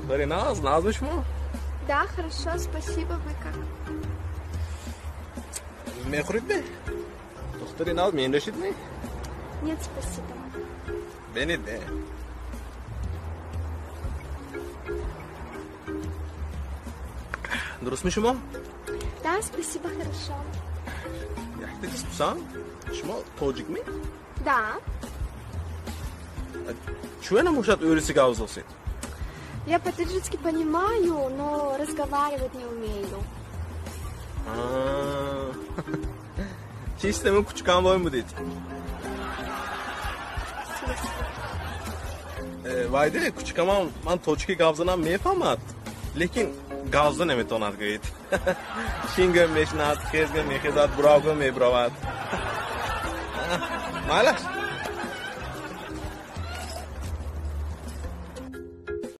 Духтари наз, наз шумо? Да, хорошо, спасибо, вы как? Мехӯред ме? Духтари наз менӯшед ме? Нет, спасибо. Бенед ме? Дуруст ми шумо? Да, спасибо, хорошо. Якта чиз пурсам, шумо тоҷик ми? Да. Чӯя намошад ӯриси гап зосед? Я по-таджикски понимаю, но разговаривать не умею. Чистему кучукам бой будед. Вайде, кучукамам ман тоҷики гап занам мефаҳмад, лекин гавза наметавонад гӯед. Шинга мешинад, хезга мехезад, буравга мебуравад. Майлаш.